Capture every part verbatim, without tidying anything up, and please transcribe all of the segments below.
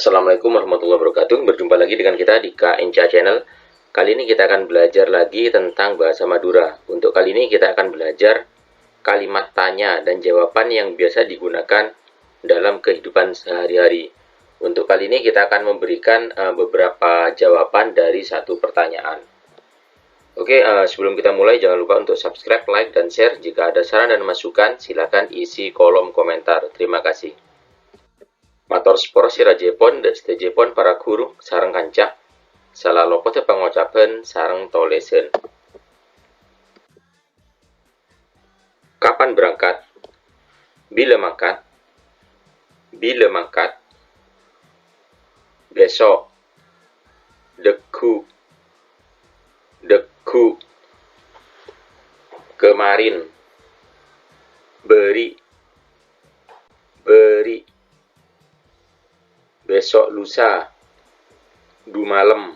Assalamualaikum warahmatullahi wabarakatuh. Berjumpa lagi dengan kita di K N C A Channel. Kali ini kita akan belajar lagi tentang bahasa Madura. Untuk kali ini kita akan belajar kalimat tanya dan jawaban yang biasa digunakan dalam kehidupan sehari-hari. Untuk kali ini kita akan memberikan, eh, beberapa jawaban dari satu pertanyaan. Oke, eh, sebelum kita mulai, jangan lupa untuk subscribe, like, dan share. Jika ada saran dan masukan, silakan isi kolom komentar. Terima kasih. Mator sapora sè rajâèpon, dâ' sadhâjâèpon para ghuru sareng kanca. Sala lopot pangocabhân sareng tolèsan. Kapan berangkat? Bilâ mangkat? Bilâ mangkat? Besok. Dâgghu'. Dâgghu'. Kemarin. Bâri'. Bâri'. Besok lusa. Dumalem.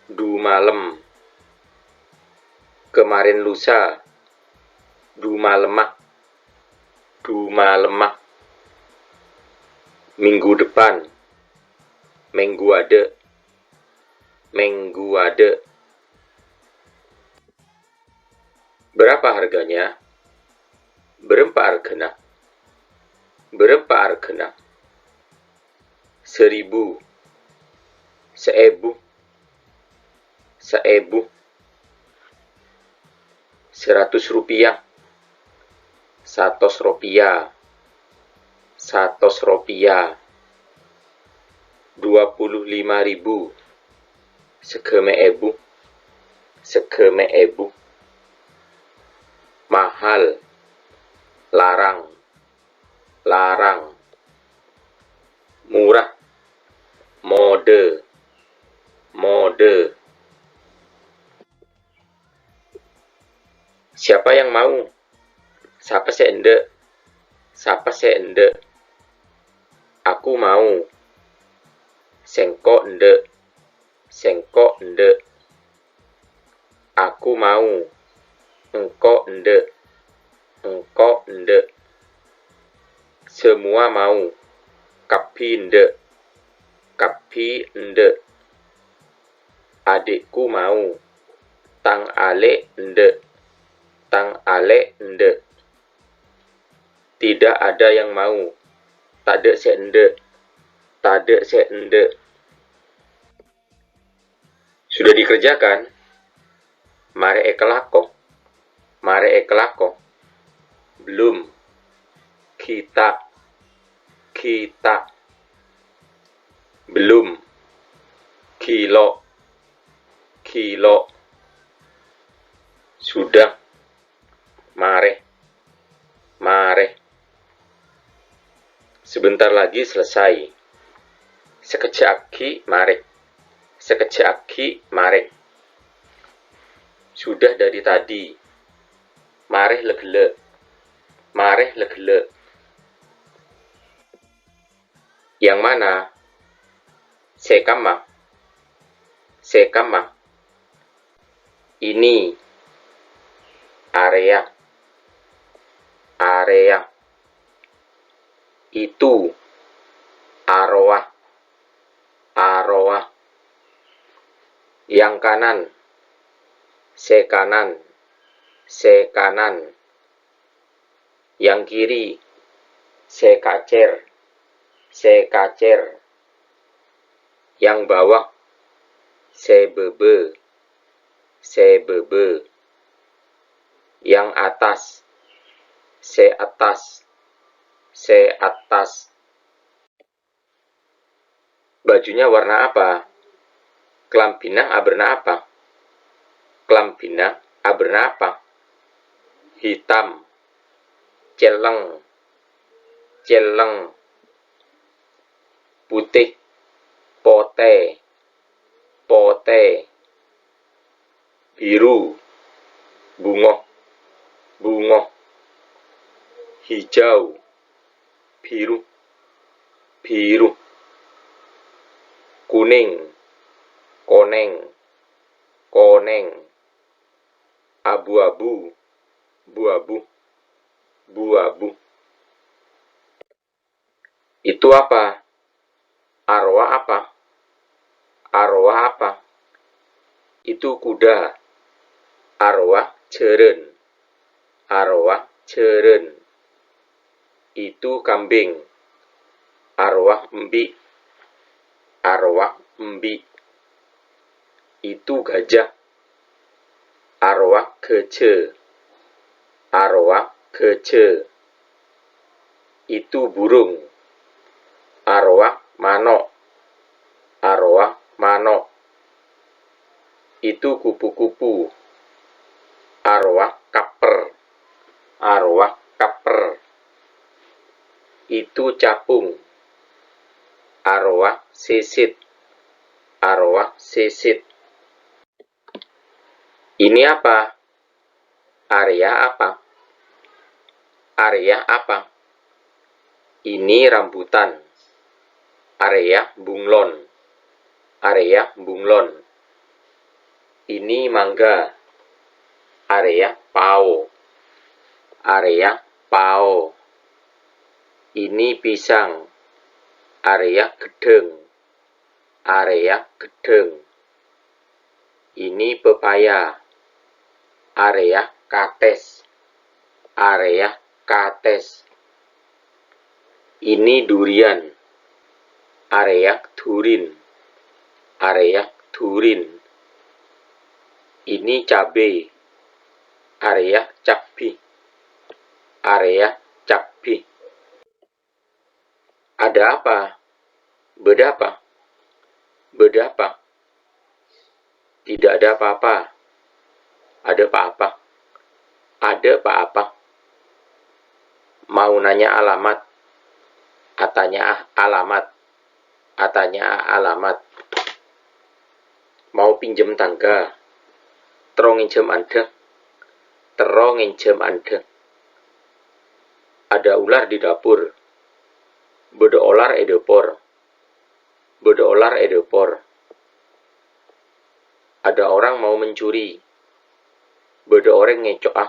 Dumalem. Kemarin lusa. Dumalemma. Dumalemma. Minggu depan. Mènggu adâ'. Mènggu adâ'. Berapa harganya? Bârâmpa arghâna? Bârâmpa arghâna? Seribu. Saèbu. Saèbu. Seratus rupiah. Satos ropia. Satos ropia. Dua puluh lima ribu. Sagâmè' èbu. Sagâmè' èbu. Mahal. Larang. Larang. Murah. Modâ. Modâ. Siapa yang mau? Sapa sè endâ'? Sapa sè endâ'? Aku mau. Sèngko' endâ'. Sèngko' endâ'. Aku mau. Engko' endâ'. Engko' endâ'. Semua mau. Kabbhi endâ'. Kabbhi endâ'. Adikku mau. Tang alè' endâ'. Tang alè' endâ'. Tidak ada yang mau. Tadâ' sè endâ'. Tadâ' sè endâ'. Sudah dikerjakan? Marè èkalako. Marè èkalako. Belum. Ghita'. Ghita'. Belum. Ghilo'. Ghilo'. Sudah. Marè. Marè. Sebentar lagi selesai. Sakejjhâ' aghi' marè. Sakejjhâ' aghi' marè. Sudah dari tadi. Marè la ghellâ'. Marè la ghellâ'. Yang mana? Sè kamma. Sè kamma. Ini. Arèya. Arèya. Itu. Arowa. Arowa. Yang kanan. Sè kanan. Sè kanan. Yang kiri. Sè kacèr. Sè kacèr. Yang bawah. Sè bâbâ. Sè bâbâ. Yang atas. Sè attas. Sè attas. Bajunya warna apa? Kalambhina abârna apa? Kalambhina abârna apa? Hitam. Celleng. Celleng. Putih. Potè. Potè. Biru. Bungo. Bungo. Hijau. Biru. Biru. Kuning. Konèng. Konèng. Abu-abu. Bu-abu. Bu-abu. Itu apa? Itu kuda. Arowa jhârân. Arowa jhârân. Itu kambing. Arowa embi'. Arowa embi'. Itu gajah. Arowa ghâjhâ. Arowa ghâjhâ. Itu burung. Arowa mano'. Arowa mano'. Itu kupu-kupu. Arowa kapper. Arowa kapper. Itu capung. Arowa sisit. Arowa sisit. Ini apa? Arèya apa? Arèya apa? Ini rambutan. Arèya bunglon. Arèya bunglon. Ini mangga. Arèya pao. Arèya pao. Ini pisang. Arèya ghedhâng. Arèya ghedhâng. Ini pepaya. Arèya katès. Arèya katès. Ini durian. Arèya durin. Arèya durin. Ini cabbhi. Arèya cabbhi. Arèya cabbhi. Ada apa? Bâdâ apa? Bâdâ apa? Tidak ada apa-apa. Ada apa-apa? Ada apa-apa? Mau nanya alamat. Atanya alamat. Atanya alamat. Mau pinjam tangga. Terro ngènjhâm andhâng. Terro ngènjhâm andhâng. Ada ular di dapur. Bâdâ olar è dâpor. Bâdâ olar è dâpor. Ada orang mau mencuri. Bâdâ orèng ngèco'a.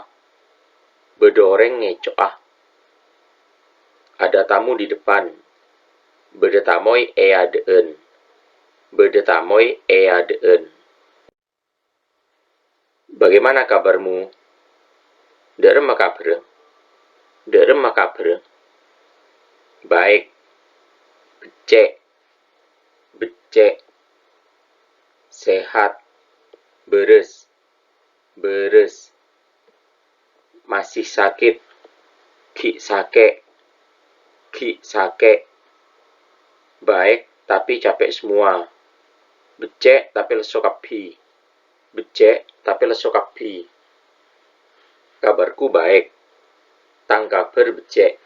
Bâdâ orèng ngèco'a. Ada tamu di depan. Bâdâ tamoy è adâ'ân. Bâdâ tamoy è adâ'ân. Bagaimana kabarmu? Dâ'remma kabhârrâ? Dâ'remma kabhârrâ? Baik. Beccè'. Beccè'. Sehat. Bârâs. Bârâs. Masih sakit. Ghi' sakè'. Ghi' sakè'. Baik, tapi capek semua. Beccè', tapè lesso kabbhi. Beccè', tapè lesso kabbhi. Kabarku baik. Tang kabhâr beccè'.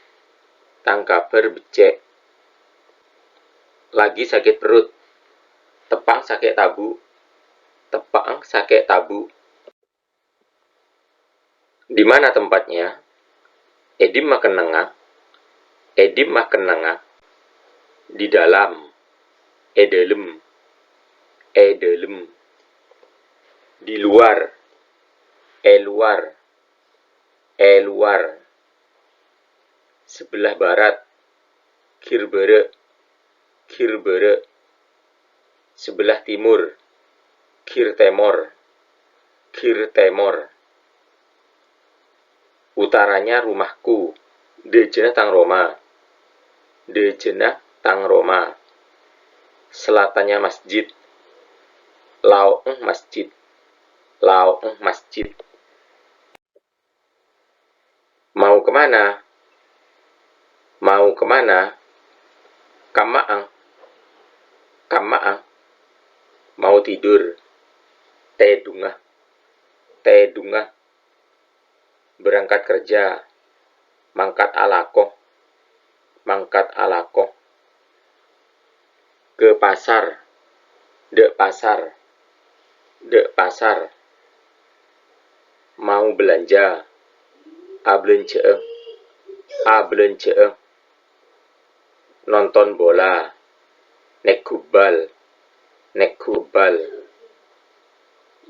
Tang kabhâr beccè'. Lagi sakit perut. Teppa'na sakè' tabu'. Teppa'na sakè' tabu'. Di mana tempatnya? È dimma kennengnga? È dimma kennengnga? Di dalam. È dâlem. È dâlem. Di luar. È luar. È luar. Sebelah barat. Ghir bârâ'. Ghir bârâ'. Sebelah timur. Ghir tèmor. Ghir tèmor. Utaranya rumahku. Dâjâna tang roma. Dâjâna tang roma. Selatannya masjid. Lao'na masjid. Lao'na masjid. Mau ke mana? Mau ke mana? Kamma'a? Kamma'a? Mau tidur. Tèdungnga. Tèdungnga. Berangkat kerja. Mangkat alako. Mangkat alako. Ke pasar. Dâ' pasar. Dâ' pasar. Mau belanja. Abâlânjhâ'â. Abâlânjhâ'â. Nonton bola. Neggu' bal. Neggu' bal.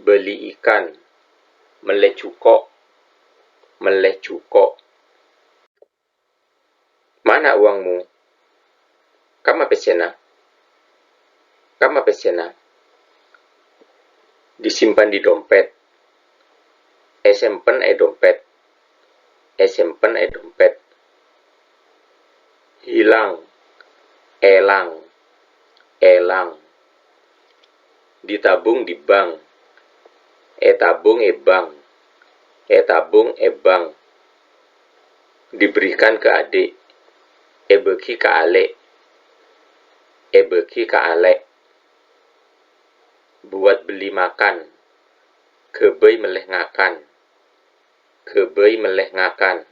Beli ikan. Mellè jhuko'. Mellè jhuko'. Mana uangmu? Kamma pèssèna? Kamma pèssèna? Disimpan di dompet. Èsempen è dompet. Èsempen è dompet. Hilang. Èlang. Èlang. Ditabung di bank. Ètabung è bank. Ètabung è bank. Diberikan ke adik. Èbâgi ka alè'. Èbâgi ka alè'. Buat beli makan. Ghâbây mellè ngakan. Ghâbây mellè ngakan.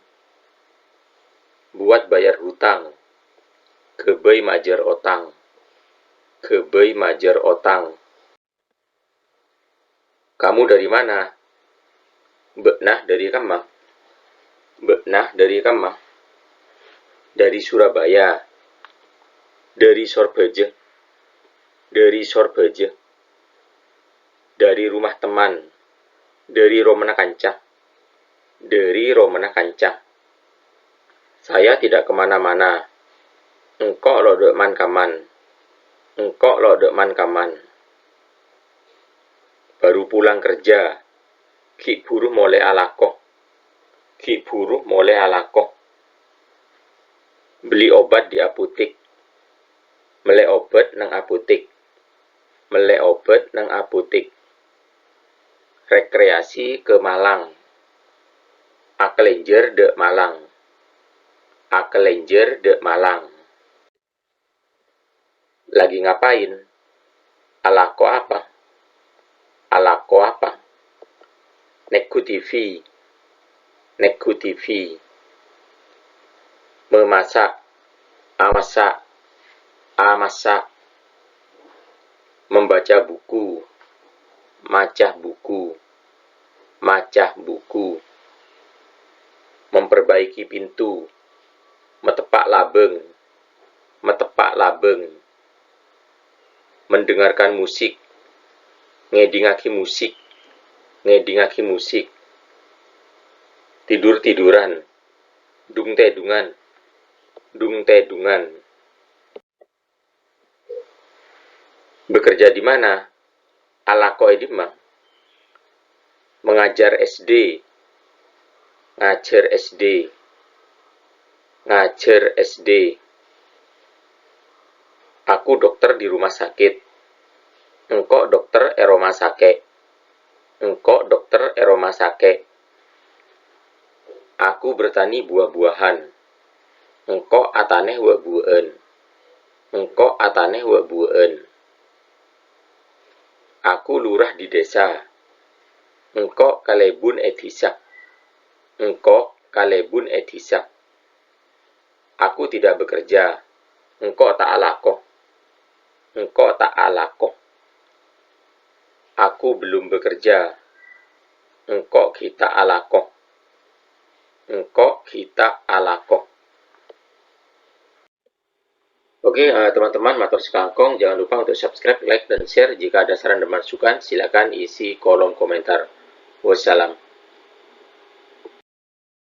Buat bayar hutang. Ghâbây majâr otang. Ghâbây majâr otang. Kamu dari mana? Bâ'na dâri kamma? Bâ'na dâri kamma? Dari Surabaya. Dâri Sorbhâjâ. Dâri Sorbhâjâ. Dari rumah teman. Dâri romana kanca. Dâri romana kanca. Saya tidak kemana-mana. Engko' lo' dâ' man-kamman. Engko' lo' dâ' man-kamman. Baru pulang kerja. Ghi' buru molè alako. Ghi' buru molè alako. Beli obat di apotik. Mellè obât neng apotik. Mellè obât neng apotik. Rekreasi ke Malang. Akalènjhâr dâ' Malang. Akalènjhâr dâ' Malang. Lagi ngapain? Alako apa? Alako apa? Nèngghu T V. Nèngghu T V. Memasak. Amassa'. Amassa'. Membaca buku. Maca buku. Maca buku. Memperbaiki pintu. Mateppa' labâng. Mateppa' labâng. Mendengarkan musik. Ngèdingngaghi musik. Ngèdingngaghi musik. Tidur-tiduran. Dung-tèdungan. Dung-tèdungan. Bekerja di mana? Alako è dimma? Mengajar S D. Ngajhâr S D. Ngajhâr S D. Aku dokter di rumah sakit. Engko' dokter è roma sakè'. Engko' dokter è roma sakè'. Aku bertani buah-buahan. Engko' atanè wâ'-buwâ'ân. Engko' atanè wâ'-buwâ'ân. Aku lurah di desa. Engko' kalèbun è dhisa. Engko' kalèbun è dhisa. Aku tidak bekerja. Engko' ta' alako. Engko' ta' alako. Aku belum bekerja. Engko' ghi' ta' alako. Engko' ghi' ta' alako. Oke, eh, teman-teman, mator sakalangkong. Jangan lupa untuk subscribe, like, dan share. Jika ada saran dan masukan, silakan isi kolom komentar. Wassalam.